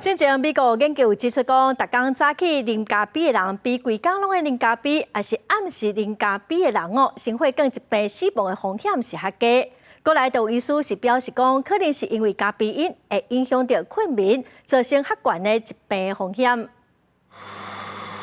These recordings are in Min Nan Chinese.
進前美國研究指出講，逐工早起啉咖啡的人，比規工攏會啉咖啡，抑是暗時啉咖啡的人哦，心血管疾病死亡的風險是較低。過來就有醫師是表示講，可能是因為咖啡因會影響著睏眠，造成較懸的疾病風險。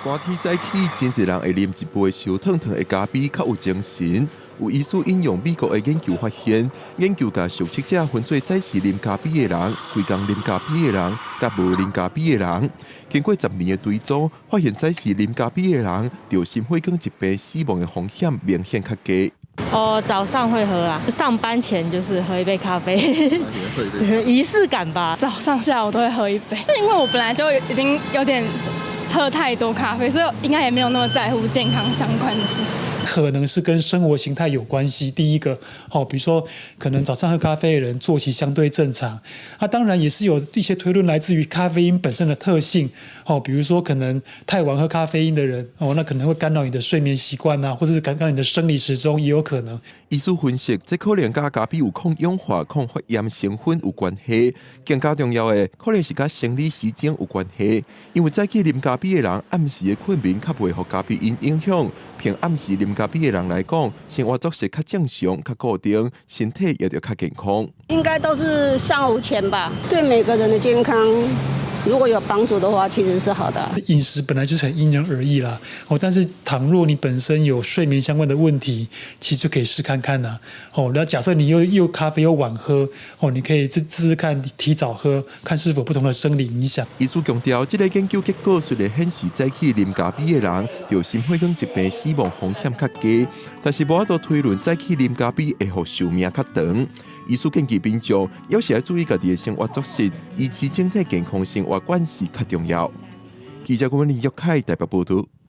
寒天早起，真濟人會啉一杯燒燙燙的咖啡，較有精神。有醫師引用美國的研究發現，研究共受測者分做早時啉咖啡的人、規工啉咖啡的人，佮無啉咖啡的人。經過10年的追蹤，發現早時啉咖啡的人，著心血管疾病死亡的風險明顯較低。哦，早上會喝啊，上班前就是喝一杯咖啡，儀式感吧。早上下午都會喝一杯，因為我本來就已經有點喝太多咖啡，所以應該也沒有那麼在乎健康相關的事。可能是跟生活形態有關係。第一個，好，比如說可能早上喝咖啡的人作息相對正常。那當然也是有一些推論來自於咖啡因本身的特性。哦，比如說可能太晚喝咖啡因的人，哦，那可能會干擾你的睡眠習慣啊，或者是干擾你的生理時鐘，也有可能。醫師分析，這可能佮咖啡有抗氧化、抗發炎成分有關係。更加重要的，可能是佮生理時鐘有關係。因為早起啉咖啡的人，暗時的睏眠較袂予咖啡因影響。憑暗時啉咖啡的人來講，生活作息較正常、較固定，身體也就較健康。應該都是上午前吧，對每個人的健康如果有幫助的話，其實是好的。飲食本來就是很因人而異啦，哦，但是倘若你本身有睡眠相關的問題，其實就可以試看看啦。哦，那假設你又咖啡又晚喝，哦，你可以試試看提早喝，看是否不同的生理影響。醫師強調，這個研究結果雖然顯示早起啉咖啡的人，著心血管疾病死亡風險較低，但是無法度推論早起啉咖啡會予壽命較長。醫師建議民眾，猶是愛注意家己的生活作息，維持整體健康生活關係較重要。記者郭文林玉凱台北報道。